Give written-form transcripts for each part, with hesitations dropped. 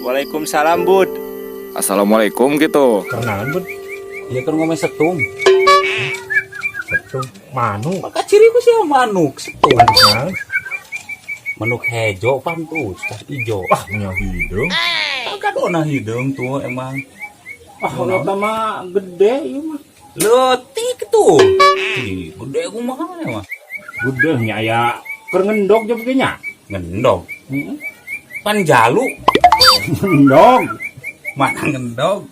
Waalaikumsalam, Bud. Assalamualaikum gitu. Kenalan, Bud. Iya kan ngomong setung. Setung manuk. Maka ciriku sih manuk setung. Manuk. Manuk hejo pan tuh, tas ijo. Wah, punya hidung. Kagak dona hidung tuh emang. Wah, kalau mah gede ieu mah. Letik tuh. Ih, gede kumaha ya mah. Gede nya aya keur ngendog jeung ge nya. Ngendog. Pan jalu. Ngendog. Mana ngendog?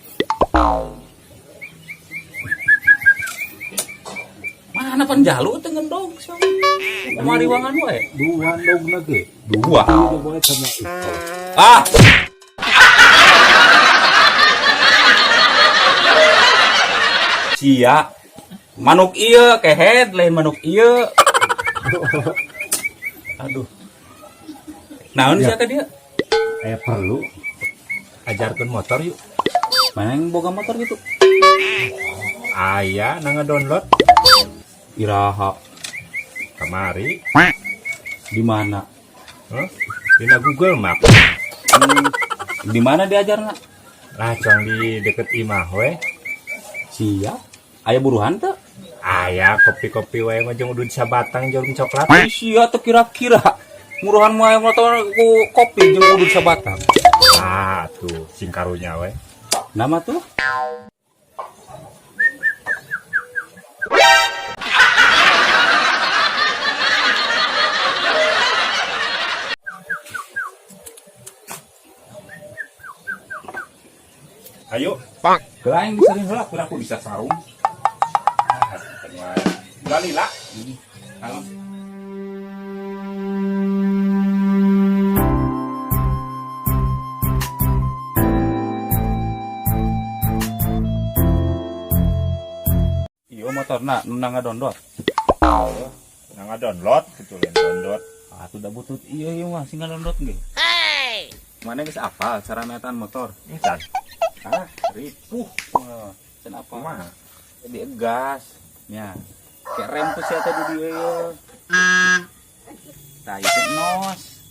Mana pan jalu teh ngendog siapa? Kumaha riwangan wae? Dua ndogna ge. Dua. Itu boleh sama itu. Ah. Sia. Manuk ieu kehed lain manuk ieu. Aduh. Naon sia ka dia? Aya perlu ajarkeun motor yuk. Mana yang boga motor gitu? Aya na ngedownload Iraha kamari. Di mana? Hah? Dina Google Map. Di mana diajarna? Lah cong di deket imah we. Sia. Aya buruhan teu? Aya kopi-kopi wae mah jeung udud sabatang jeung coklat. Sia teu kira-kira. Muruhan mah motor ku kopi jeung udud sabatang. Ah, tuh sing karunya we. Nama tuh? Ayo. Gelaing bisa heula aku bisa sarung. Ah, Galila. Halo. Iya motorna nu ngadondot. Nang download gitu lain download. Ah, tuh da butut iya ieu mah sing ngadondot ge. Mana geus apal cara metan motor? Encan. Ah, ripuh. Can apa? Kumaha? Jadi gas. Nya. Kayak rem tuh sia tadi di ieu. Tah ieu teh nos.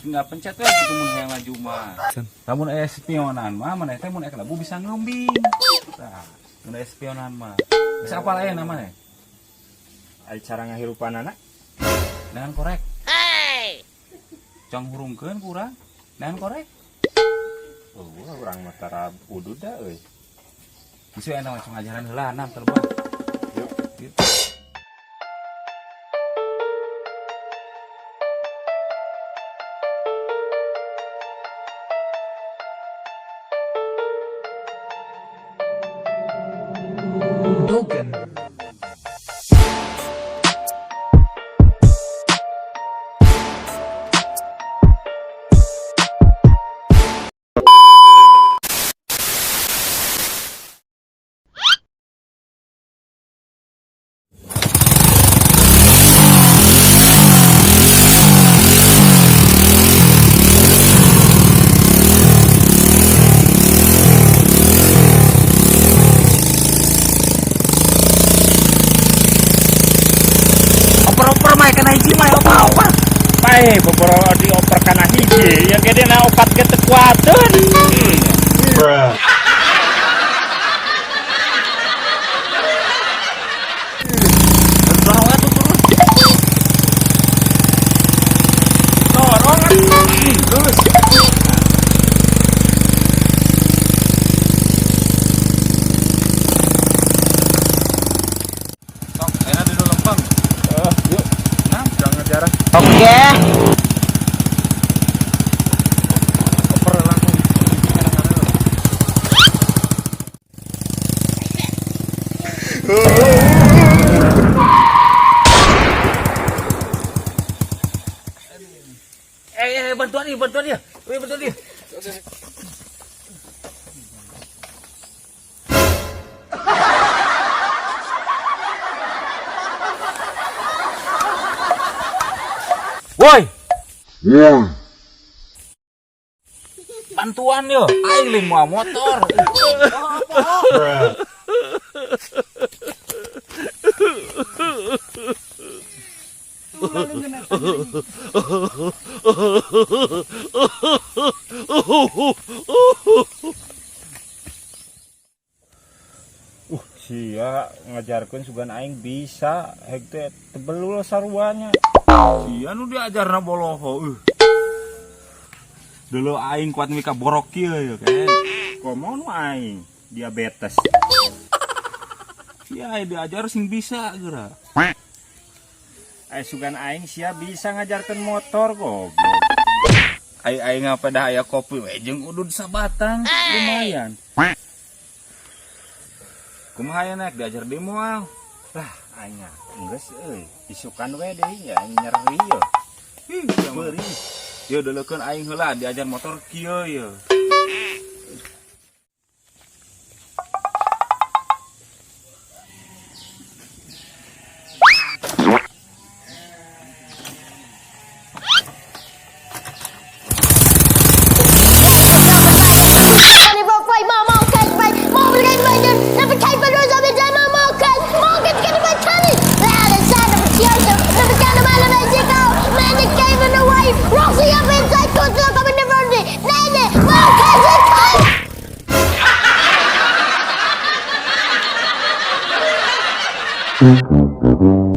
Tinggal pencet we gitu mun hayang laju mah. Lamun aya spionan mah maneh teh mun aya labu bisa ngembing. Tah, mun aya spionan mah. Geus apal aya namanya? Ai cara ngahirupanana? Neangan korek. Cong hurungkeun kurang. Neangan korek. Oh, urang mah tara udud da euy. Geus we aya cong ajaran heula nam terbang. Yuk. Yuk. Dogen. Oper-oper mah kana hiji mah oper-oper. Pae boboro dioper kana hiji, ya gede na opat ge teu kuateun. Dorong atuh terus. Dorong atuh. Terus. Sok, enak duduk lempeng. Yuk. Nah, Jangan ngejarah. Oke. Oper langsung. Bantuan dia, bantuan dia. Weh, bantuan dia. Woi. Bantuan yo, aing lain moal motor. Sia ngajarkeun sugan aing bisa heg teh tebelul saruanya. Sia nu diajarna boloho euh. Dulu aing kuat mika borok kieu ya kan. Komo nu aing diabetes. Sia aya diajar sing bisa geura. Ai sugan aing sia bisa ngajarkeun motor goblok. Ai aing ngapa dah aya kopi we jeung udud sabatang lumayan. Kumaha aya naik diajar deui moal? Lah aing geus euy, isukan we deui ya aing nyeri yo. Ih, Beurih. Yo deulekeun aing heula diajar motor kieu ye. Thank you.